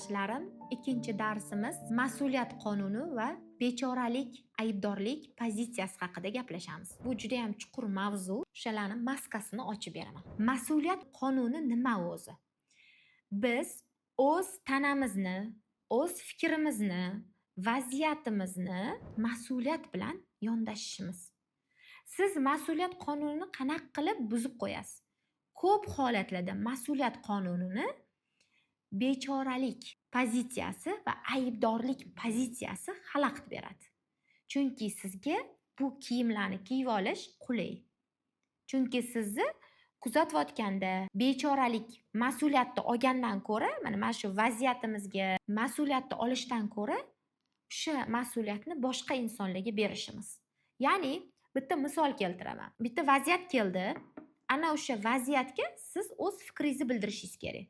Yaxshilarim, ikkinchi darsimiz mas'uliyat qonuni va bechoralik, aybdorlik pozitsiyasi haqida gaplashamiz. Bu juda ham chuqur mavzu. O'shalarni maskasini ochib beraman. Mas'uliyat qonuni nima o'zi? Biz o'z tanamizni, o'z fikrimizni, vaziyatimizni mas'uliyat bilan yondashishimiz. Siz mas'uliyat qonunini qanaqa qilib buzib qo'yasiz? Ko'p holatlarda mas'uliyat qonunini bechoralik pozitsiyasi va aybdorlik pozitsiyasi xalaqit beradi. Chunki sizga bu kiyimlarni kiyib olish qulay. Chunki sizni kuzatayotganda bechoralik mas'uliyatni olgandan ko'ra, mana shu vaziyatimizga mas'uliyatni olishdan ko'ra, o'sha mas'uliyatni boshqa insonlarga berishimiz. Ya'ni bitta misol keltiraman. Bitta vaziyat keldi. Ana o'sha vaziyatga siz o'z fikringizni bildirishingiz kerak.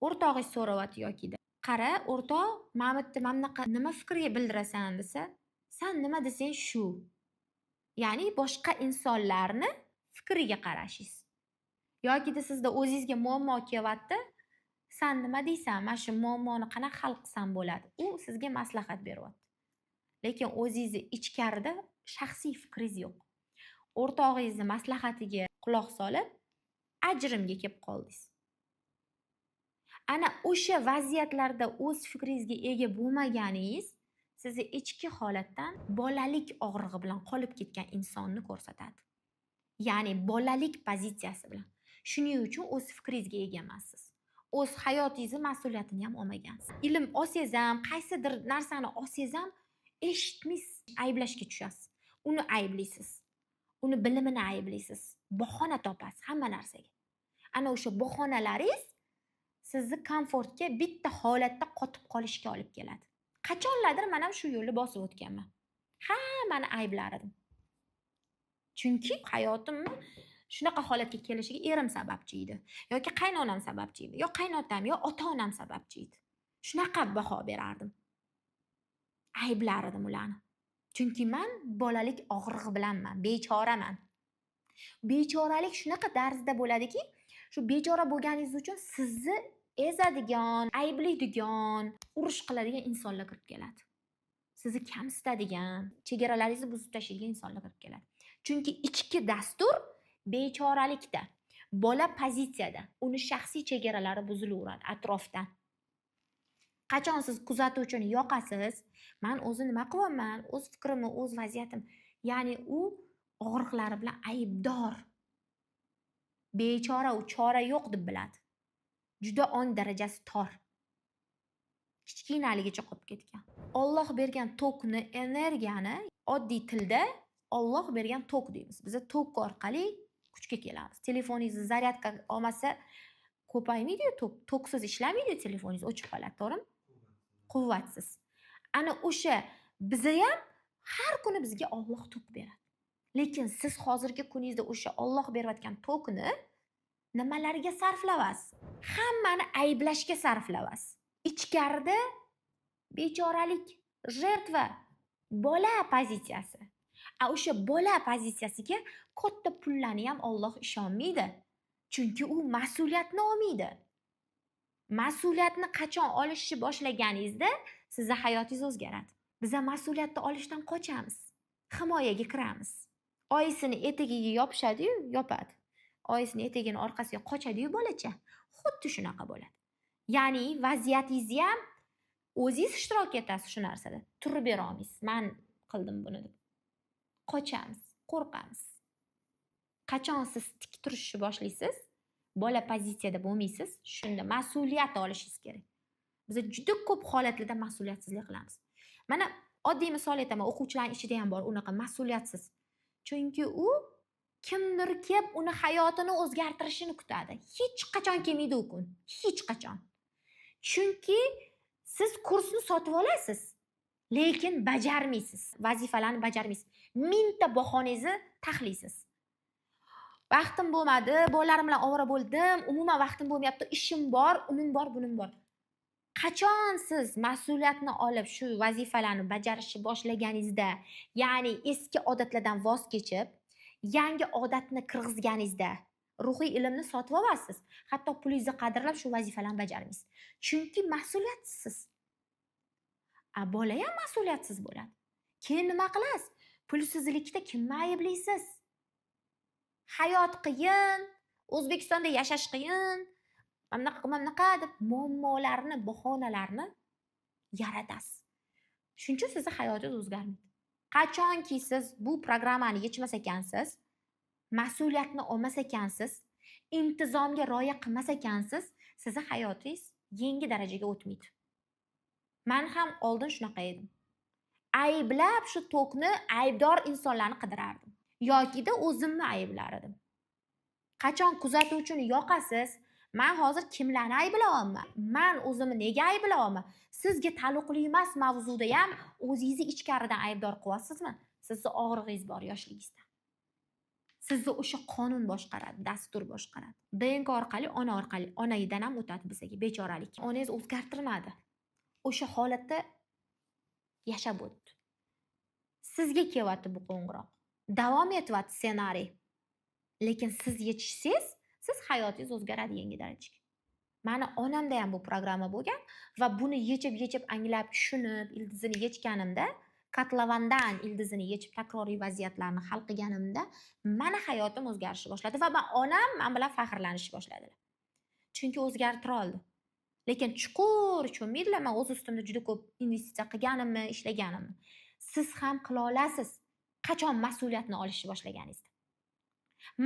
O'rtog'ingiz so'rayapti yokida. Qara, o'rtoq, mana bu yerda mana bunaqa nima fikr bildirasan desa, san nima desang shu. Ya'ni boshqa insonlarni fikriga qarashingiz. Yokida sizda o'zingizga muammo kelyapti, san nima deysan, mana shu muammoni qanaqa hal qilsam bo'ladi? U sizga maslahat beryapti. Lekin o'zingizni ichkarida shaxsiy fikringiz yo'q. O'rtog'ingizni maslahatiga quloq solib, ajrimga kelib qoldingiz. Ana o'sha vaziyatlarda o'z fikringizga ega bo'lmaganingiz sizni ichki holatdan bolalik og'rig'i bilan qolib ketgan insonni ko'rsatadi. Ya'ni bolalik pozitsiyasi bilan. Shuning uchun o'z fikringizga ega emassiz. O'z hayotingizni mas'uliyatini ham olmagansiz. Ilm olsangiz ham, qaysidir narsani olsangiz ham eshitmaysiz, ayblashga tushasiz. Uni ayblaysiz. Uni bilimini ayblaysiz. Bahona topasiz hamma narsaga. Ana o'sha bahonalaringiz sizni komfortga, bitta holatda qotib qolishga olib keladi. Qachonlardir men ham shu yo'lni bosib o'tganman. Hammani ayblar edim. Chunki hayotimni shunaqa holatga kelishiga erim sababchi edi, yoki qaynonam sababchi edi, yo qaynotam, yo ota-onam sababchi edi. Shunaqa baho berardim. Ayblar edim ularni. Chunki man bolalik og'rig'i bilanman, bechoraman. Bechoralik shunaqa tarzda bo'ladiki, shu bechora bo'lganingiz uchun sizni ezadigan, ayblaydigan, urush qiladigan insonlar kirib keladi. Sizni kamsitadigan, chegaralaringizni buzib tashlaydigan insonlar kirib keladi. Chunki ichki dastur bechoralikda, bola pozitsiyada, uni shaxsiy chegaralari buzilaveradi atrofdan. Qachon siz kuzatuvchini yoqasiz, man o'zi nima qilyapman, o'z fikrimni, o'z vaziyatim, ya'ni u og'riqlari bilan aybdor. Bechora, u chora yo'q deb biladi. Juda ong darajasi tor. Kichkinaligicha qolib ketgan. Olloh bergan tokni, energiyani oddiy tilda Olloh bergan tok deymiz. Biz tok orqali kuchga kelamiz. Telefoningizni zaryadka olmasa ko'paymaydi-yu tok. Toksiz ishlamaydi telefoningiz, o'chib qoladi, to'g'rimi? Quvvatsiz. Ana o'sha biza ham har kuni bizga Olloh tok beradi. Lekin siz hozirgi kuningizda o'sha Olloh berayotgan tokni nimalarga sarflayapsiz? Hammani ayblashga sarflayapsiz. Ichkarida bechoralik, жертва, bola pozitsiyasi. A o'sha bola pozitsiyasiga katta pullarni ham Olloh ishonmaydi. Chunki u mas'uliyatni olmaydi. Mas'uliyatni qachon olishni boshlaganingizda sizni hayotingiz o'zgaradi. Biza mas'uliyatni olishdan qochamiz. Himoyaga kiramiz. Oyisini etagiga yopishadi-yu, yopadi. Oyisini etagini orqasiga qochadi-yu bolacha. Xuddi shunaqa bo'ladi. Ya'ni vaziyatingizni ham o'zingiz ishtirok etasiz shu narsada. Turib bera olmaysiz. Man qildim buni deb. Qochamiz, qo'rqamiz. Qachon siz tik turishni boshlaysiz, bola pozitsiyada bo'lmaysiz, shunda mas'uliyat olishingiz kerak. Biz juda ko'p holatlarda mas'uliyatsizlik qilamiz. Mana oddiy misol aytaman, o'quvchilarning ichida ham bor unaqa mas'uliyatsiz. Chunki u kimdir kelib uni hayotini o'zgartirishini kutadi. Hech qachon kelmaydi u kun. Hech qachon. Chunki siz kursni sotib olasiz, lekin bajarmaysiz. Vazifalarni bajarmaysiz. Mingta bahonangizni taxlaysiz. Vaqtim bo'lmadi, bolalarim bilan ovora bo'ldim, umuman vaqtim bo'lmayapti, ishim bor, unim bor, bunim bor. Qachon siz mas'uliyatni olib shu vazifalarni bajarishni boshlaganingizda, ya'ni eski odatlardan voz kechib, yangi odatni kirgizganingizda. Ruhiy ilmni sotib olasiz. Hatto pulingizni qadrlab shu vazifalarni bajarmaysiz. Chunki mas'uliyatsiz. A bola ham mas'uliyatsiz bo'ladi. Keyin nima qilasiz? Pulsizlikda kimni ayblaysiz? Hayot qiyin, O'zbekistonda yashash qiyin, mana bunaqa, mana bunaqa deb muammolarni, bahonalarni yaratasiz. Shuning uchun sizni hayotingiz o'zgarmaydi. Qachonki siz bu programmani yechmas ekansiz, mas'uliyatni olmas ekansiz, intizomga rioya qilmas ekansiz, sizni hayotingiz yangi darajaga o'tmaydi. Man ham oldin shunaqa edim. Ayblab shu tokni, aybdor insonlarni qidirardim. Yokida o'zimni ayblar edim. Qachon kuzatuvchini yoqasiz, man hozir kimlarni ayblayapman? Man o'zimni nega ayblayapman? Sizga taalluqli emas mavzuda ham o'zingizni ichkaridan aybdor qilyapsizmi? Sizni og'rig'ingiz bor yoshligingizda. Sizni o'sha qonun boshqaradi, dastur boshqaradi. ДНК orqali, ona orqali, onadan ham o'tadi bizga bechoralik. Onangiz o'zgartirmadi. O'sha holatda yashab o'tdi. Sizga kelyapti bu qo'ng'iroq. Davom etyapti ssenariy. Lekin siz yetishsangiz, siz hayotingiz o'zgaradi yangi darajaga. Mani onamda ham bu programma bo'lgan va buni yechib-yechib, anglab, tushunib, ildizini yechganimda, kotlovandan ildizini yechib, takroriy vaziyatlarni hal qilganimda mani hayotim o'zgarishni boshladi va man onam man bilan faxrlanishni boshladilar. Chunki o'zgartira oldi. Lekin chuqur tushunmaydilar man o'z ustimda juda ko'p investitsiya qilganimni, ishlaganimni. Siz ham qila olasiz. Qachon mas'uliyatni olishni boshlaganingizda.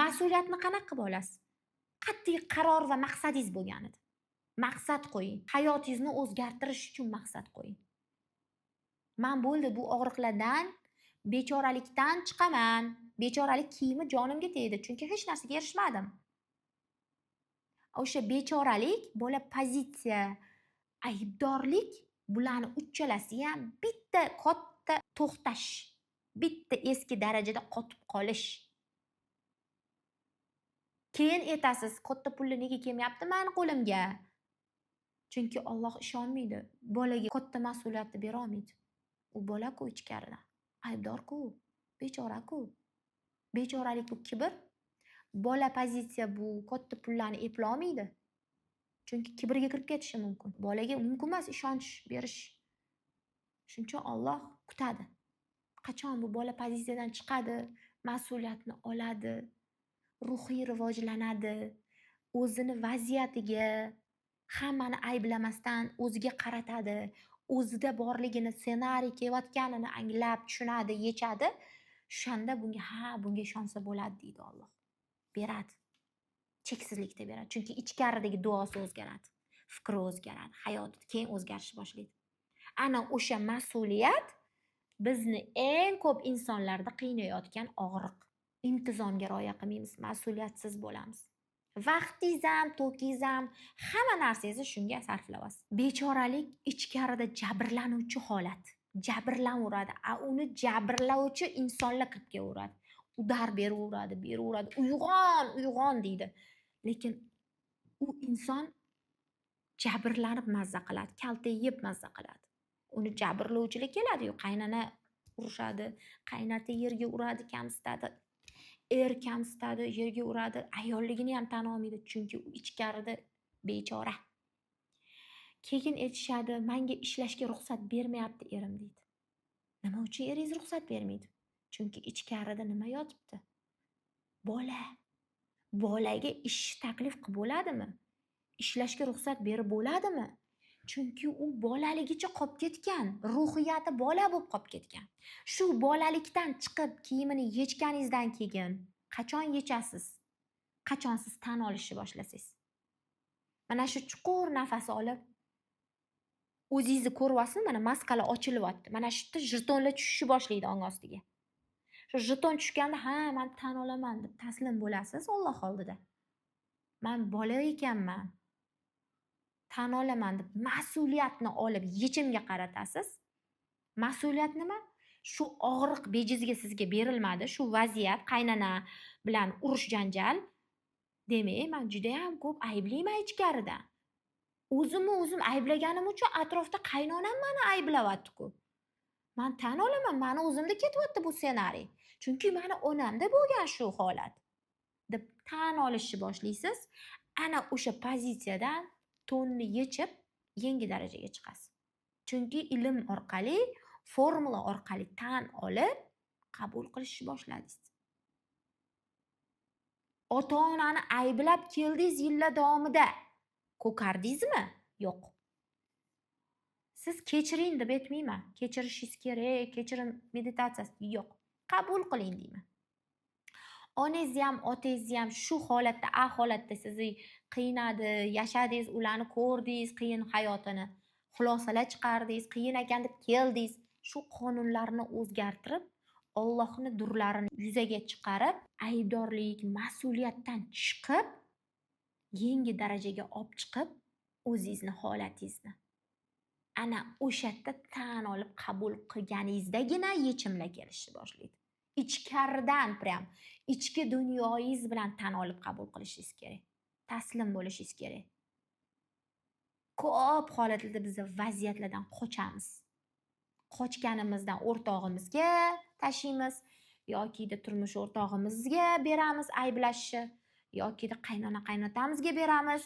Mas'uliyatni qanaqa qilib olasiz? Qat'iy qaror va maqsadingiz bo'lganida. Maqsad qo'ying. Hayotingizni o'zgartirish uchun maqsad qo'ying. Man bo'ldi, bu og'riqlardan, bechoralikdan chiqaman. Bechoralik kiyimi jonimga tegdi, chunki hech narsaga erishmadim. O'sha bechoralik, bola pozitsiya, aybdorlik, bularni uchalasi ham bitta katta to'xtash, bitta eski darajada qotib qolish. Keyin aytasiz, katta pulli nega kelmayapti mani qo'limga? Chunki Alloh ishonmaydi. Bolaga katta mas'uliyatni bera olmaydi. U bola-ku ichkarida. Aybdor-ku, bechora-ku. Bechoralik bu kibr. Bola pozitsiya bu katta pullarni eplolmaydi. Chunki kibrga kirib ketishi mumkin. Bolaga mumkin emas ishonch berish. Shuning uchun Alloh kutadi. Qachon bu bola pozitsiyadan chiqadi, mas'uliyatni oladi, ruhiy rivojlanadi, o'zini vaziyatiga hammani ayblamasdan o'ziga qaratadi, o'zida borligini, ssenariy kelayotganini anglab tushunadi, yechadi. O'shanda bunga, ha, bunga ishonsa bo'ladi deydi Alloh. Beradi. Cheksizlikda beradi. Chunki ichkaridagi duosi o'zgaradi, fikri o'zgaradi, hayoti keyin o'zgarishni boshlaydi. Ana o'sha mas'uliyat bizni eng ko'p insonlarda qiynayotgan og'riq. Intizomga rioya qilmaymiz, mas'uliyatsiz bo'lamiz. Vaqtingiz ham, tokingiz ham, hamma narsangizni shunga sarflayapsiz. Bechoralik ichkarida jabrlanuvchi holat. Jabrlanaveradi. A uni jabrlovchi insonlar kirib kelaveradi. Удар beraveradi, beraveradi. Uyg'on, uyg'on deydi. Lekin u inson jabrlanib mazza qiladi, kaltak yeb mazza qiladi. Uni jabrlovchilar keladi-yu, qaynona urishadi, qaynota yerga uradi, kamsitadi. Er kamsitadi, yerga uradi, ayolligini ham tan olmaydi, chunki u ichkarida bechora. Keyin aytishadi, manga ishlashga ruxsat bermayapti erim deydi. Nima uchun eringiz ruxsat bermaydi? Chunki ichkarida nima yotibdi? Bola. Bolaga ish taklif qilib bo'ladimi? Ishlashga ruxsat berib bo'ladimi? Chunki u bolaligicha qolib ketgan, ruhiyati bola bo'lib qolib ketgan. Shu bolalikdan chiqib kiyimini yechganingizdan keyin qachon yechasiz? Qachon siz tan olishni boshlasangiz. Mana shu chuqur nafas olib o'zingizni ko'ryapsizmi? Mana maskalar ochilyapti. Mana shu yerda jetonlar tushishni boshlaydi ong ostiga. Shu jeton tushganda, ha, man tan olaman deb taslim bo'lasiz Alloh oldida. Man bola ekanman. Tan olaman deb mas'uliyatni olib yechimga qaratasiz. Mas'uliyat nima? Shu og'riq bejizga sizga berilmadi. Shu vaziyat qaynona bilan urush janjal. Demak, man judayam ko'p aybliman ichkarida. O'zimni o'zim ayblaganim uchun atrofda qaynonam mani ayblayapti-ku. Man tan olaman, mani o'zimda ketyapti bu ssenariy. Chunki mani onamda bo'lgan shu holat. deb tan olishni boshlaysiz. Ana o'sha pozitsiyadan to'nni yechib yangi darajaga chiqasiz. Chunki ilm orqali, formula orqali tan olib qabul qilishni boshladingiz. Ota-onani ayblab keldingiz yillar davomida. Ko'kardingizmi? Yo'q. Siz kechiring deb aytmayman. Kechirishingiz kerak, kechirim meditatsiyasi yo'q. Qabul qiling deyman. Onangizni ham, otangizni ham shu holatda, a holatda sizni qiynadi, yashadingiz, ularni ko'rdingiz, qiyin hayotini. Xulosalar chiqardingiz, qiyin ekan deb keldingiz. Shu qonunlarni o'zgartirib, Allohning durlarini yuzaga chiqarib, aybdorlik, mas'uliyatdan chiqib, yangi darajaga olib chiqib, o'zingizni holatingizni. Ana o'sha yerda tan olib qabul qilganingizdagina yechimlar kelishni boshlaydi. Ichkaridan прям ichki dunyoyingiz bilan tan olib qabul qilishingiz kerak. Taslim bo'lishingiz kerak. Ko'p holatlarda biz vaziyatlardan qochamiz. Qochganimizdan o'rtog'imizga tashiymiz yokida turmush o'rtog'imizga beramiz ayblashni, yokida qaynona qaynotamizga beramiz,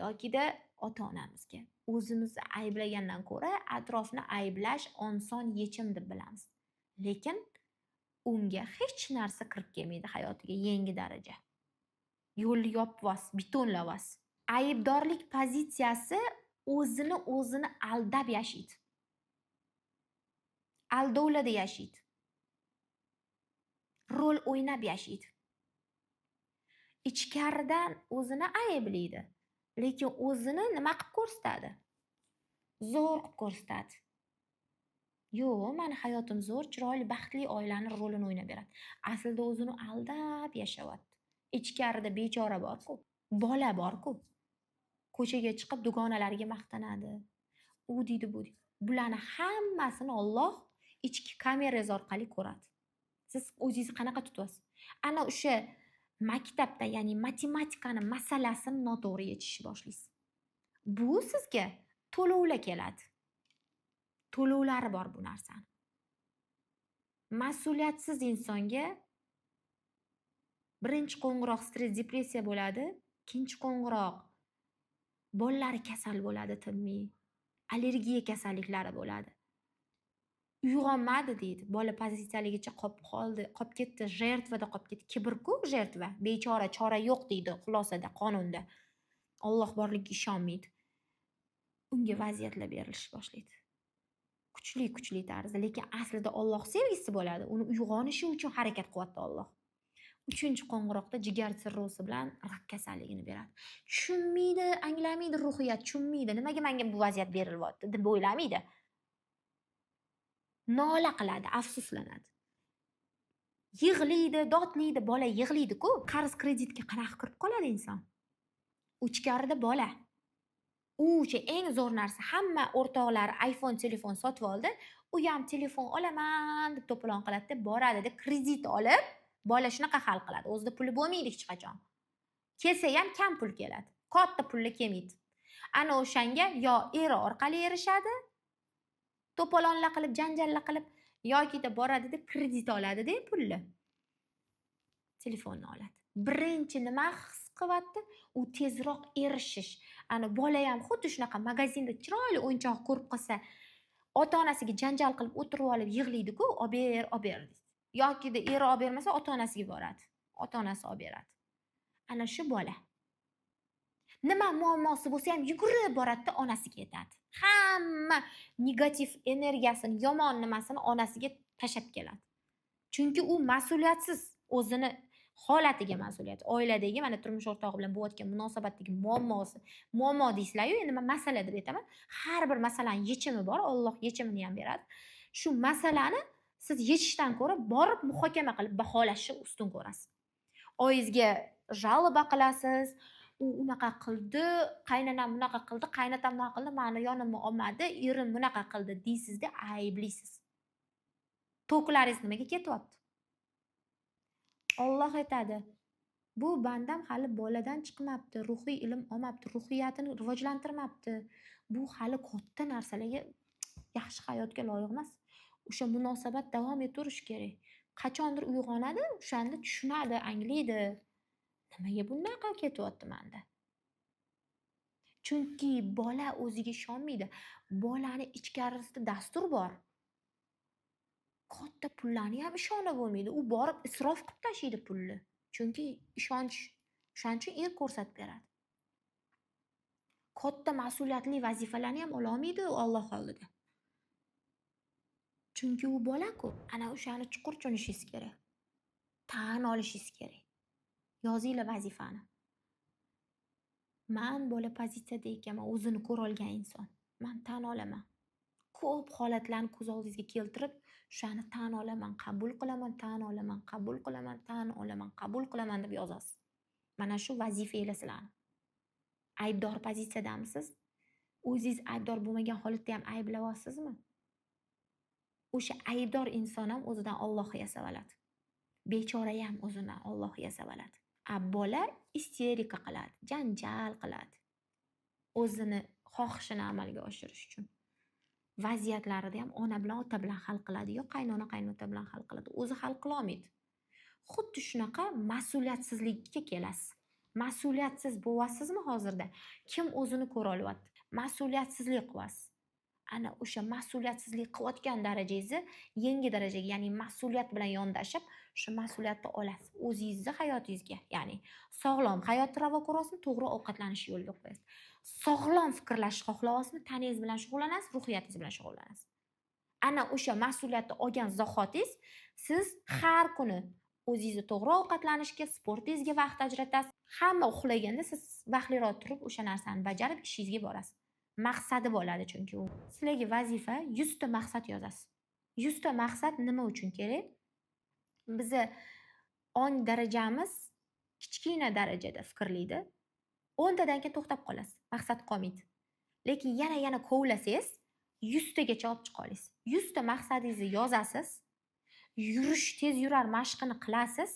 yokida ota-onamizga. O'zimizni ayblagandan ko'ra atrofni ayblash oson yechim deb bilamiz. Lekin unga hech narsa kirib kelmaydi hayotiga, yangi daraja. Yo'lni yopyapsiz, betonlayapsiz. Aybdorlik pozitsiyasi o'zini o'zini aldab yashaydi. Aldovlarda yashaydi. Rol o'ynab yashaydi. Ichkaridan o'zini ayblaydi, lekin o'zini nima qilib ko'rsatadi? Zo'r qilib ko'rsatadi. Yo'q, mani hayotim zo'r, chiroyli, baxtli oilani rolini o'ynab beradi. Aslida o'zini aldab yashayapti. Ichkarida bechora bor-ku, bola bor-ku. Ko'chaga chiqib dugonalariga maqtanadi. U deydi, bu deydi. Bularni hammasini Olloh ichki kamerangiz orqali ko'radi. Siz o'zingizni qanaqa tutyapsiz? Ana o'sha maktabda, ya'ni matematikani masalasini noto'g'ri yechishni boshlaysiz. Bu sizga to'lovlar keladi. To'lovlari bor bu narsani. Mas'uliyatsiz insonga birinchi qo'ng'iroq stress, depressiya bo'ladi, ikkinchi qo'ng'iroq bolalari kasal bo'ladi tinmay, allergiya kasalliklari bo'ladi. Uyg'onmadi deydi. Bola pozitsiyaligicha qolib qoldi, qolib ketdi, жертва da qolib ketdi. Kibr-ku жертва. Bechora, chora yo'q deydi xulosada, qonunda. Alloh borligiga ishonmaydi. Unga vaziyatlar berilishi boshlaydi. Kuchli-kuchli tarzda, lekin aslida Alloh sevgisi bo'ladi. Uni uyg'onishi uchun harakat qilyapti Alloh. Uchinchi qo'ng'iroqda jigar sirrozi bilan rak kasalligini beradi. Tushunmaydi, anglamaydi ruhiyat, tushunmaydi. Nimaga menga bu vaziyat berilyapti deb o'ylamaydi. Nola qiladi, afsuslanadi. Yig'laydi, dodlaydi, bola yig'laydi-ku. Qarz kreditga qanaqa kirib qoladi inson? Ichkarida bola. U o'sha eng zo'r narsa, hamma o'rtoqlari iPhone telefon sotib oldi. U ham telefon olaman deb to'polon qiladi-da, boradida kredit olib, bola shunaqa hal qiladi. O'zida puli bo'lmaydi hech qachon. Kelsa ham kam pul keladi. Katta pullar kelmaydi. Ana o'shanga yo eri orqali erishadi, to'polonlar qilib, janjallar qilib, yokida boradida kredit oladida pulni. Telefonni oladi. Birinchi nima his qilyapti? U tezroq erishish. Ana bola ham xuddi shunaqa magazinda chiroyli o'yinchoq ko'rib qolsa, ota-onasiga janjal qilib o'tirib olib yig'laydi-ku, olib ber, olib ber deydi. Yokida eri olib bermasa, ota-onasiga boradi. Ota-onasi olib beradi. Ana shu bola. Nima muammosi bo'lsa ham yugurib boradida onasiga aytadi. Hamma negativ energiyasini, yomon nimasini onasiga tashlab keladi. Chunki u mas'uliyatsiz, o'zini holatiga mas'uliyat. Oiladagi mana turmush o'rtog'i bilan bo'layotgan munosabatdagi muammosi, muammo deysizlar-yu, endi men masala deb aytaman. Har bir masalani yechimi bor, Alloh yechimini ham beradi. Shu masalani siz yechishdan ko'ra borib muhokama qilib baholashni ustun ko'rasiz. Oyingizga жалоба qilasiz, u unaqa qildi, qaynonam bunaqa qildi, qaynotam bunaqa qildi, mani yonimga olmadi, erim bunaqa qildi deysizda ayblaysiz. To'klaringiz nimaga ketyapti? Alloh aytadi, bu bandam hali boladan chiqmabdi, ruhiy ilm olmabdi, ruhiyatini rivojlantirmabdi. Bu hali katta narsalarga, yaxshi hayotga loyiq emas. O'sha munosabat davom etaverishi kerak. Qachondir uyg'onadi, o'shanda tushunadi, anglaydi. Nimaga bunaqa ketyapti manda? Chunki bola o'ziga ishonmaydi. Bolani ichkarisida dastur bor. Katta pullarni ham ishonib bo'lmaydi. U borib isrof qilib tashlaydi pulni. Chunki ishonch, o'shaning uchun er ko'rsatib beradi. Katta mas'uliyatli vazifalarni ham ololmaydi u Alloh oldida. Chunki u bola-ku. Ana o'shani chuqur tushunishingiz kerak. Tan olishingiz kerak. Yozinglar vazifani. Man bola pozitsiyada ekanman, o'zini ko'ra olgan inson. Man tan olaman. Ko'p holatlarni ko'z oldingizga keltirib, o'shani tan olaman, qabul qilaman, tan olaman, qabul qilaman, tan olaman, qabul qilaman deb yozasiz. Mana shu vazifanglar sizlarni. Aybdor pozitsiyadamisiz? O'zingiz aybdor bo'lmagan holatda ham ayblayapsizmi? O'sha aybdor inson ham o'zidan Alloh yasab oladi. Bechora ham o'zidan Alloh yasab oladi. A bola isterika qiladi, janjal qiladi. O'zini xohishini amalga oshirish uchun. Vaziyatlarida ham ona bilan ota bilan hal qiladi yo qaynona qaynota bilan hal qiladi. O'zi hal qila olmaydi. Xuddi shunaqa mas'uliyatsizlikka kelasiz. Mas'uliyatsiz bo'lyapsizmi hozirda? Kim o'zini ko'ra olyapti? Mas'uliyatsizlik qilyapsiz. Ana o'sha mas'uliyatsizlik qilayotgan darajangizni yangi darajaga, ya'ni mas'uliyat bilan yondashib, o'sha mas'uliyatni olasiz o'zingizni hayotingizga. Ya'ni sog'lom hayotni ravo ko'rasizmi, to'g'ri ovqatlanish yo'liga qo'yasiz. Sog'lom fikrlashni xohlayapsizmi, tanangiz bilan shug'ullanasiz, ruhiyatingiz bilan shug'ullanasiz. Ana o'sha mas'uliyatni olgan zahotingiz siz har kuni o'zingizni to'g'ri ovqatlanishga, sportingizga vaqt ajratasiz. Hamma uxlaganda siz vaqtliroq turib o'sha narsani bajarib ishingizga borasiz. Maqsadi bo'ladi chunki u. Sizlarga vazifa 100 ta maqsad yozasiz. 100 ta maqsad nima uchun kerak? Bizni ong darajamiz kichkina darajada fikrlaydi. 10 tadan keyin to'xtab qolasiz, maqsad qolmaydi. Lekin yana kovlasangiz 100 tagacha olib chiqa olasiz. 100 ta maqsadingizni yozasiz. Yurish tez yurar mashqini qilasiz.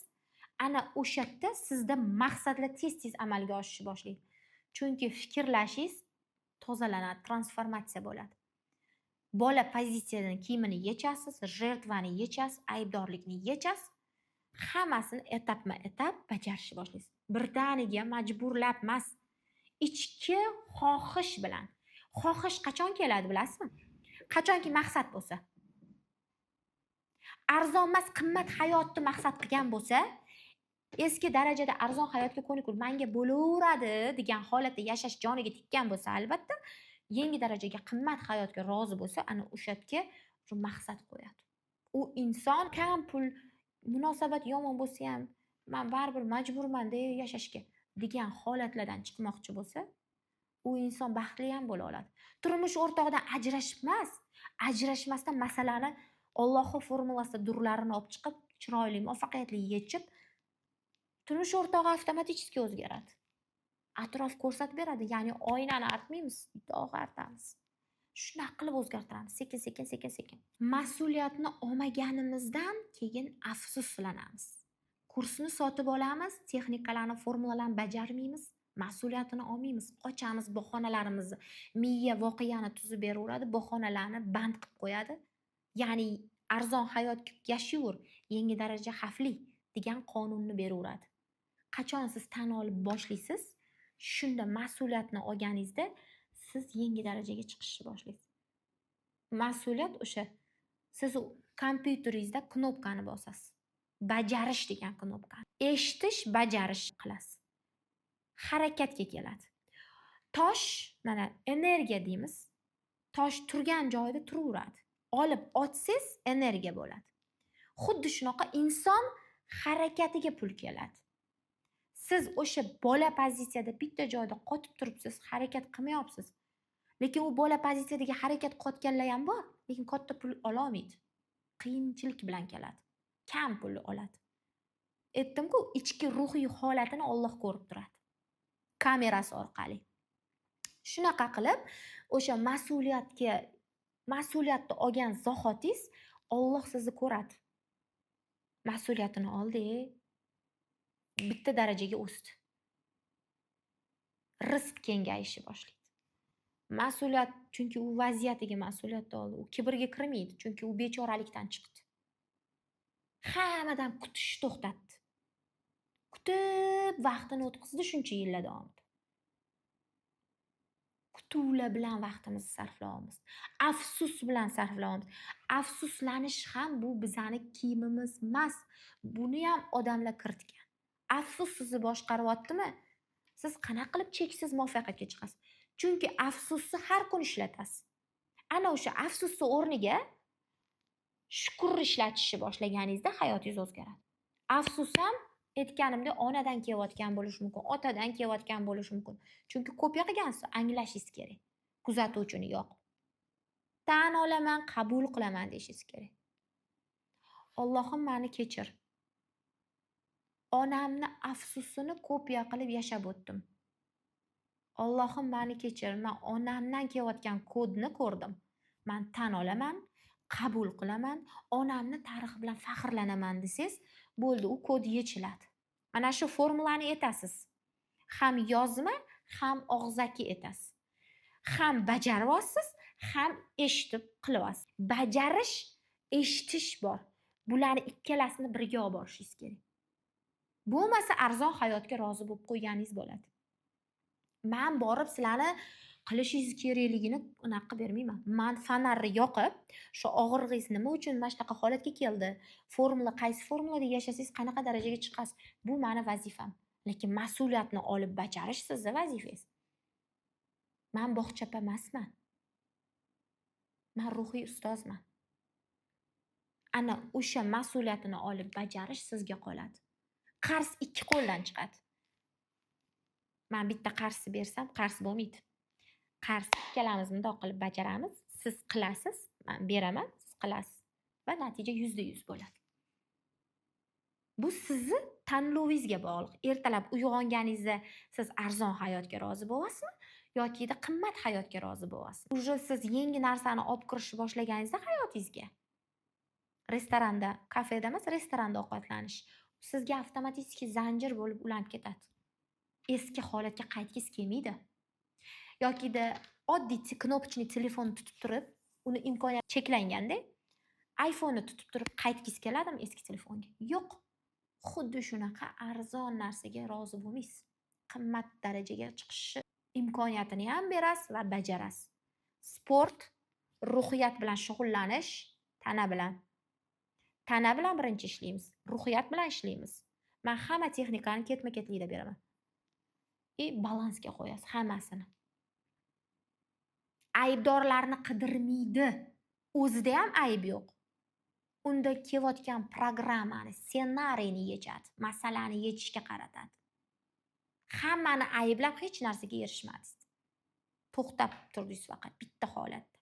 Ana o'sha yerda sizda maqsadlar tez-tez amalga oshishni boshlaydi. Chunki fikrlashingiz tozalanadi, transformatsiya bo'ladi. Bola pozitsiyadan kiyimini yechasiz, жертва ni yechasiz, aybdorlikni yechasiz. Hammasini etapma-etap bajarishni boshlaysiz. Birdaniga majburlab emas, ichki xohish bilan. Xohish qachon keladi bilasizmi? Qachonki maqsad bo'lsa. Arzon emas, qimmat hayotni maqsad qilgan bo'lsa, eski darajada arzon hayotga ko'nikib, menga bo'laveradi degan holatda yashash joniga tekkan bo'lsa, albatta yangi darajaga qimmat hayotga rozi bo'lsa, ana o'sha yerga shu maqsad qo'yadi. U inson kam pul, munosabat yomon bo'lsa ham, men baribir majburman-da yashashga degan holatlardan chiqmoqchi bo'lsa, u inson baxtli ham bo'la oladi. Turmush o'rtog'idan ajrashib emas, ajrashmasdan masalani Allohning formulasida durlarini olib chiqib, chiroyli, muvaffaqiyatli yechib, turmush o'rtog'i avtomatik o'zgaradi. Atrof ko'rsatib beradi, ya'ni oynani artmaymiz, dog' artamiz. Shunaqa qilib o'zgartiramiz, sekin, sekin, sekin, sekin. Mas'uliyatni olmaganimizdan keyin afsuslanamiz. Kursni sotib olamiz, texnikalarni, formulalarni bajarmaymiz, mas'uliyatini olmaymiz, qochamiz bahonalarimizni. Miya voqeani tuzib beraveradi, bahonalarni band qilib qo'yadi. Ya'ni arzon hayot yashayver, yangi daraja xavfli degan qonunni beraveradi. Qachon siz tan olib boshlaysiz, shunda mas'uliyatni olganingizda siz yangi darajaga chiqishni boshlaysiz. Mas'uliyat o'sha siz kompyuteringizda knopkani bosasiz. Bajarish degan knopkani. Eshitish, bajarish qilasiz. Harakatga keladi. Tosh, mana energiya deymiz. Tosh turgan joyida turaveradi. Olib otsangiz energiya bo'ladi. Xuddi shunaqa inson harakatiga pul keladi. Siz o'sha bola pozitsiyada bitta joyda qotib turibsiz, harakat qilmayapsiz. Lekin u bola pozitsiyadagi harakat qilayotganlar ham bor, lekin katta pul ololmaydi. Qiyinchilik bilan keladi. Kam pul oladi. Aytdim-ku, ichki ruhiy holatini Alloh ko'rib turadi. Kamerasi orqali. Shunaqa qilib, o'sha mas'uliyatni olgan zahotingiz Alloh sizni ko'radi. Mas'uliyatini oldi, bitta darajaga o'sdi. Rizq kengayishni boshlaydi. Mas'uliyat, chunki u vaziyatiga mas'uliyatni oldi. U kibrga kirmaydi, chunki u bechoralikdan chiqdi. Hammadan kutishni to'xtatdi. Kutib vaqtini o'tkazdi shuncha yillar davomida. Kutuvlar bilan vaqtimizni sarflayapmiz. Afsus bilan sarflayapmiz. Afsuslanish ham bu bizani kiyimimiz emas. Buni ham odamlar kiritgan. Afsus sizni boshqaryaptimi? Siz qanaqa qilib cheksiz muvaffaqiyatga chiqasiz? Chunki afsusni har kuni ishlatasiz. Ana o'sha afsusni o'rniga shukrni ishlatishni boshlaganingizda hayotingiz o'zgaradi. Afsus ham, aytganimdek, onadan kelayotgan bo'lishi mumkin, otadan kelayotgan bo'lishi mumkin. Chunki kopiya qilgansiz, anglashingiz kerak. Kuzatuvchini yoqib. Tan olaman, qabul qilaman deyishingiz kerak. Allohim, meni kechir. Onamni afsusini kopiya qilib yashab o'tdim. Allohim, meni kechir. Man onamdan kelayotgan kodni ko'rdim. Man tan olaman, qabul qilaman, onamni tarixi bilan faxrlanaman desangiz, bo'ldi, u kod yechiladi. Mana shu formulani aytasiz. Ham yozma, ham og'zaki aytasiz. Ham bajaryapsiz, ham eshitib qilyapsiz. Bajarish, eshitish bor. Bularni ikkalasini birga olib borishingiz kerak. Bo'lmasa arzon hayotga rozi bo'lib qo'yganingiz bo'ladi. Man borib sizlarni qilishingiz kerakligini unaqa qilib bermayman. Man fonarni yoqib, shu og'rig'ingiz nima uchun mana shunaqa holatga keldi, formula qaysi formulada yashasangiz qanaqa darajaga chiqasiz, bu mani vazifam. Lekin mas'uliyatni olib bajarish sizni vazifangiz. Man bog'chapa emasman. Man ruhiy ustozman. Ana o'sha mas'uliyatini olib bajarish sizga qoladi. Qarz ikki qo'ldan chiqadi. Man bitta qarzni bersam, qarz bo'lmaydi. Qarz ikkalamiz mundoq qilib bajaramiz. Siz qilasiz, man beraman, siz qilasiz va natija 100% bo'ladi. Bu sizni tanlovingizga bog'liq. Ertalab uyg'onganingizda siz arzon hayotga rozi bo'lasizmi yokida qimmat hayotga rozi bo'lasizmi? Уже siz yangi narsani olib kirishni boshlaganingizda hayotingizga, restoranda, kafeda emas, restoranda ovqatlanish sizga avtomatik zanjir bo'lib ulanib ketadi. Eski holatga qaytgingiz kelmaydi. Yokida oddiy кнопочный telefonni tutib turib, uni imkoniyati cheklanganda, iPhone'ni tutib turib qaytgingiz keladimi eski telefonga? Yo'q. Xuddi shunaqa arzon narsaga rozi bo'lmaysiz. Qimmat darajaga chiqishi imkoniyatini ham berasiz va bajarasiz. Sport, ruhiyat bilan shug'ullanish, tana bilan. Tana bilan birinchi ishlaymiz, ruhiyat bilan ishlaymiz. Man hamma texnikani ketma-ketlikda beraman. И balansga qo'yasiz hammasini. Aybdorlarni qidirmaydi. O'zida ham ayb yo'q. Unda kelayotgan programmani, ssenariyni yechadi, masalani yechishga qaratadi. Hammani ayblab hech narsaga erishmadingiz. To'xtab turdingiz faqat bitta holatda.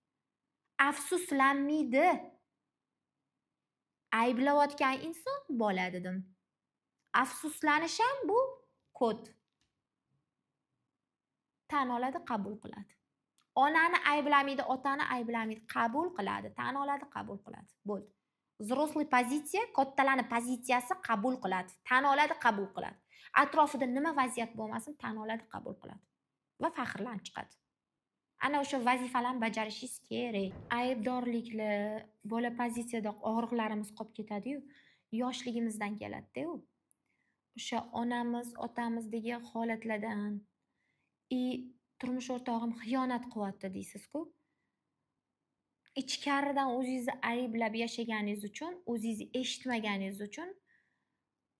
Afsuslanmaydi. Ayblayotgan inson bola dedim. Afsuslanish ham bu kod. Tan oladi, qabul qiladi. Onani ayblamaydi, otani ayblamaydi, qabul qiladi, tan oladi, qabul qiladi. Bo'ldi. Взрослый pozitsiya, kattalarni pozitsiyasi qabul qiladi, tan oladi, qabul qiladi. Atrofida nima vaziyat bo'lmasin, tan oladi, qabul qiladi va faxrlanib chiqadi. Ana o'sha vazifalarni bajarishingiz kerak. Aybdorliklar, bola pozitsiyada og'riqlarimiz qolib ketadi-yu, yoshligimizdan keladi-da u. O'sha onamiz, otamizdagi holatlardan и turmush o'rtog'im xiyonat qilyapti deysiz-ku. Ichkaridan o'zingizni ayblab yashaganingiz uchun, o'zingizni eshitmaganingiz uchun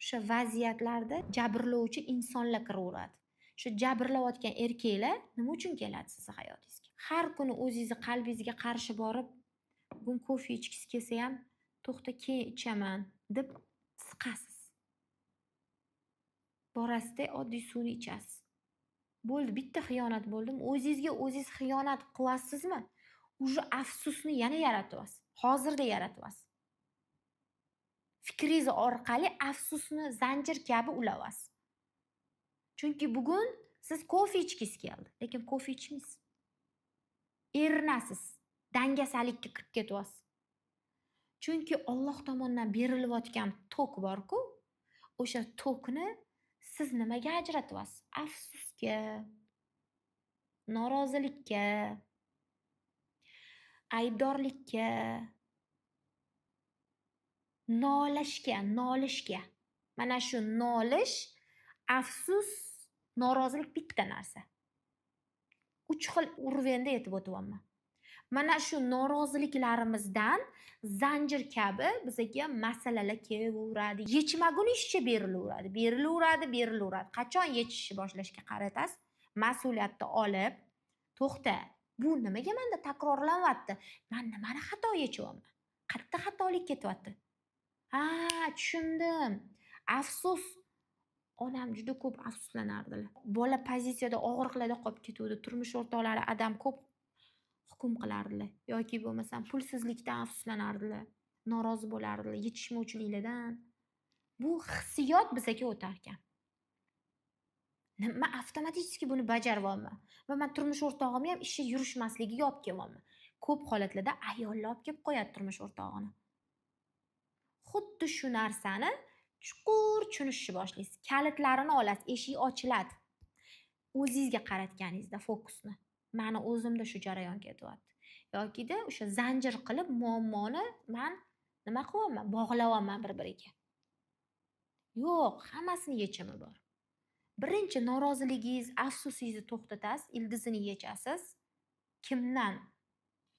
o'sha vaziyatlarda jabrlovchi insonlar kiraveradi. Shu jabrlayotgan erkaklar nima uchun keladi sizni hayotingizga? Har kuni o'zingizni qalbingizga qarshi borib, bugun kofe ichgisi kelsa ham, to'xta, keyin ichaman deb siqasiz. Borasizda, oddiy suvni ichasiz. Bo'ldi, bitta xiyonat bo'ldimi? O'zingizga o'zingiz xiyonat qilyapsizmi? Уже afsusni yana yaratyapsiz. Hozirda yaratyapsiz. Fikringiz orqali afsusni zanjir kabi ulayapsiz. Chunki bugun siz kofe ichgingiz keldi, lekin kofe ichmaysiz. Erinasiz, dangasalikka kirib ketyapsiz. Chunki Olloh tomonidan berilayotgan tok bor-ku, o'sha tokni siz nimaga ajratyapsiz? Afsusga, norozilikka, aybdorlikka, nolashga, nolishga. Mana shu nolish. Afsus, norozilik bitta narsa. 3 xil уровень da aytib o'tyapman. Mana shu noroziliklarimizdan zanjir kabi bizaga masalalar kelaveradi. Yechmagunicha berilaveradi, berilaveradi, berilaveradi. Qachon yechishni boshlashga qaratasiz? Mas'uliyatni olib, to'xta, bu nimaga menda takrorlanyapti? Man nimani xato yechyapman? Qayerda xatolik ketyapti? Ha, tushundim. Afsus. Onam juda ko'p afsuslanardilar. Bola pozitsiyada og'riqlarda qolib ketuvdi. Turmush o'rtoqlari adam ko'p hukm qilardilar yoki bo'lmasam pulsizlikdan afsuslanardilar, norozi bo'lardilar, yetishmovchiliklardan. Bu hissiyot bizaga o'tar ekan. Man avtomatik buni bajaryapman va man turmush o'rtog'imni ham ishi yurishmasligiga olib kelyapman. Ko'p holatlarda ayollar olib kelib qo'yadi turmush o'rtog'ini. Xuddi shu narsani chuqur tushunishni boshlaysiz. Kalitlarini olasiz, eshik ochiladi. O'zingizga qaratganingizda fokusni. Mani o'zimda shu jarayon ketyapti. Yokida o'sha zanjir qilib muammoni man nima qilyapman? Bog'layapman bir-biriga. Yo'q, hammasini yechimi bor. Birinchi noroziligingiz, afsusingizni to'xtatasiz, ildizini yechasiz. Kimdan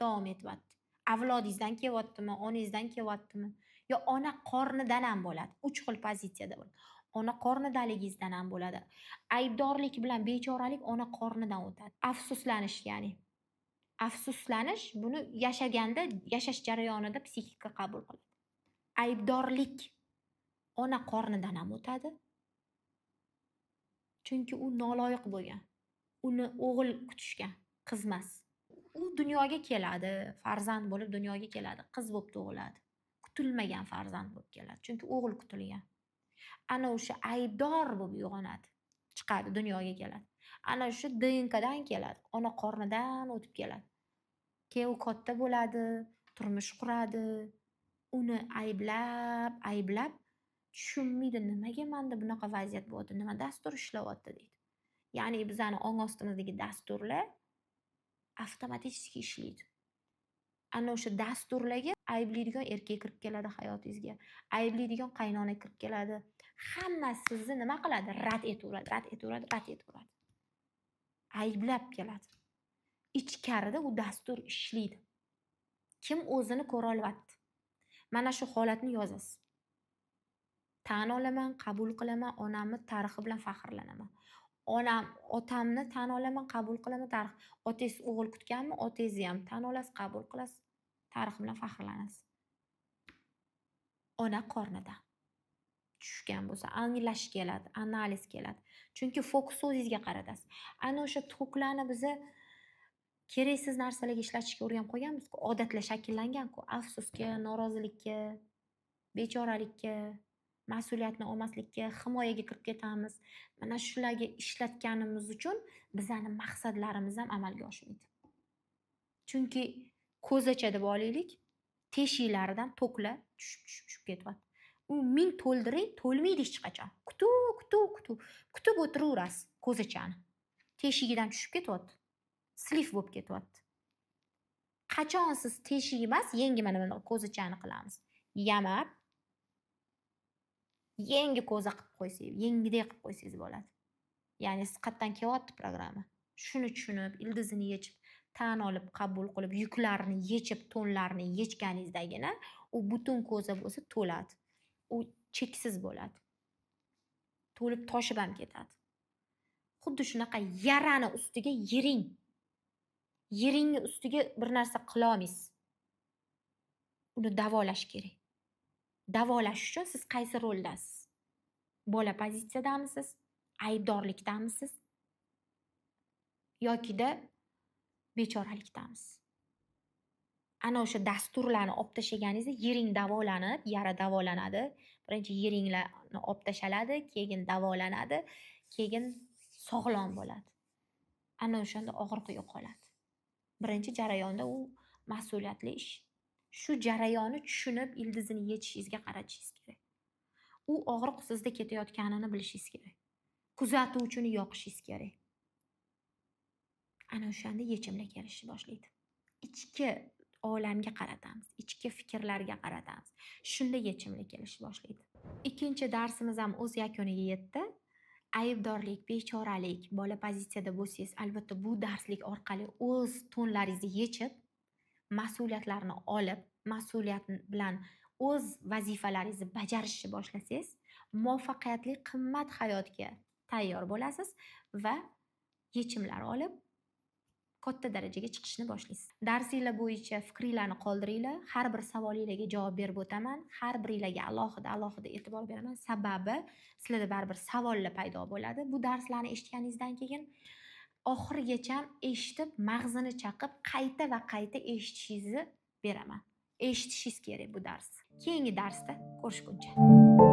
davom etyapti? Avlodingizdan kelyaptimi, onangizdan kelyaptimi? Yo ona qornidan ham bo'ladi. 3 xil pozitsiyada bo'ladi. Ona qornidaligingizdan ham bo'ladi. Aybdorlik bilan bechoralik ona qornidan o'tadi. Afsuslanish ya'ni. Afsuslanish buni yashaganda, yashash jarayonida psixika qabul qiladi. Aybdorlik ona qornidan ham o'tadi. Chunki u noloyiq bo'lgan. Uni o'g'il kutishgan, qiz emas. U dunyoga keladi, farzand bo'lib dunyoga keladi, qiz bo'lib tug'iladi. Kutilmagan farzand bo'lib keladi, chunki o'g'il kutilgan. Ana o'sha aybdor bo'lib uyg'onadi, chiqadi, dunyoga keladi. Ana o'sha DNKdan keladi, ona qornidan o'tib keladi. Keyin u katta bo'ladi, turmush quradi. Uni ayblab, ayblab tushunmaydi, nimaga menda bunaqa vaziyat bo'lyapti, nima dastur ishlayapti deydi. Ya'ni bizani ong ostimizdagi dasturlar avtomatik ishlaydi. Ana o'sha dasturlarga ayblaydigan erkak kirib keladi hayotingizga, ayblaydigan qaynona kirib keladi. Hamma sizni nima qiladi? Rad etaveradi, rad etaveradi, rad etaveradi. Ayblab keladi. Ichkarida u dastur ishlaydi. Kim o'zini ko'ra olyapti? Mana shu holatni yozasiz. Tan olaman, qabul qilaman, onamni tarixi bilan faxrlanaman. Onam, otamni tan olaman, qabul qilaman, tarix. Otangiz o'g'il kutganmi? Otangizni ham tan olasiz, qabul qilasiz, tarix bilan faxrlanasiz. Ona qornidan tushgan bo'lsa, anglash keladi, analiz keladi. Chunki fokusni o'zingizga qaratasiz. Ana o'sha toklarni biza keraksiz narsalarga ishlatishga o'rganib qolganmiz-ku, odatlar shakllangan-ku. Afsusga, norozilikka, bechoralikka, mas'uliyatni olmaslikka, himoyaga kirib ketamiz. Mana shularga ishlatganimiz uchun bizani maqsadlarimiz ham amalga oshmaydi. Chunki ko'zacha deb olaylik, teshiklaridan toklar tushib, tushib, tushib ketyapti. U ming to'ldiring, to'lmaydi hech qachon. Kutib, kutib, kutib, kutib o'tiraverasiz ko'zachani. Teshigidan tushib ketyapti. Слив bo'lib ketyapti. Qachon siz teshik emas, yangi mana bunaqa ko'zachani qilamiz. Yamab, yangi ko'za qilib qo'ysangiz, yengidek qilib qo'ysangiz bo'ladi. Ya'ni siz qayerdan kelyapti programma. Shuni tushunib, ildizini yechib, tan olib, qabul qilib, yuklarni yechib, to'nlarni yechganingizdagina u butun ko'za bo'lsa to'ladi. U cheksiz bo'ladi. To'lib toshib ham ketadi. Xuddi shunaqa yarani ustiga yiring. Yiringni ustiga bir narsa qilolmaysiz. Uni davolash kerak. Davolash uchun siz qaysi roldasiz? Bola pozitsiyadamisiz? Aybdorlikdamisiz? Yokida bechoralikdamisiz? Ana o'sha dasturlarni olib tashlaganingizda yiring davolanib, yara davolanadi. Birinchi yiringlarni olib tashaladi, keyin davolanadi, keyin sog'lom bo'ladi. Ana o'shanda og'riq yo'qoladi. Birinchi jarayonda u mas'uliyatli ish. Shu jarayonni tushunib, ildizini yechishingizga qaratishingiz kerak. U og'riq sizda ketayotganini bilishingiz kerak. Kuzatuvchini yoqishingiz kerak. Ana o'shanda yechimlar kelishni boshlaydi. Ichki olamga qaratamiz, ichki fikrlarga qaratamiz. Shunda yechimlar kelishni boshlaydi. Ikkinchi darsimiz ham o'z yakuniga yetdi. Aybdorlik, bechoralik, bola pozitsiyada bo'lsangiz, albatta bu darslik orqali o'z to'nlaringizni yechib, mas'uliyatlarni olib, mas'uliyat bilan o'z vazifalaringizni bajarishni boshlasangiz, muvaffaqiyatli qimmat hayotga tayyor bo'lasiz va yechimlar olib, katta darajaga chiqishni boshlaysiz. Darsinglar bo'yicha fikringlarni qoldiringlar. Har bir savolinglarga javob berib o'taman. Har biringlarga alohida alohida e'tibor beraman. Sababi sizlarda baribir savollar paydo bo'ladi. Bu darslarni eshitganingizdan keyin oxirigacha eshitib, mag'zini chaqib, qayta va qayta eshitishingizni beraman. Eshitishingiz kerak bu darsni. Keyingi darsda ko'rishguncha.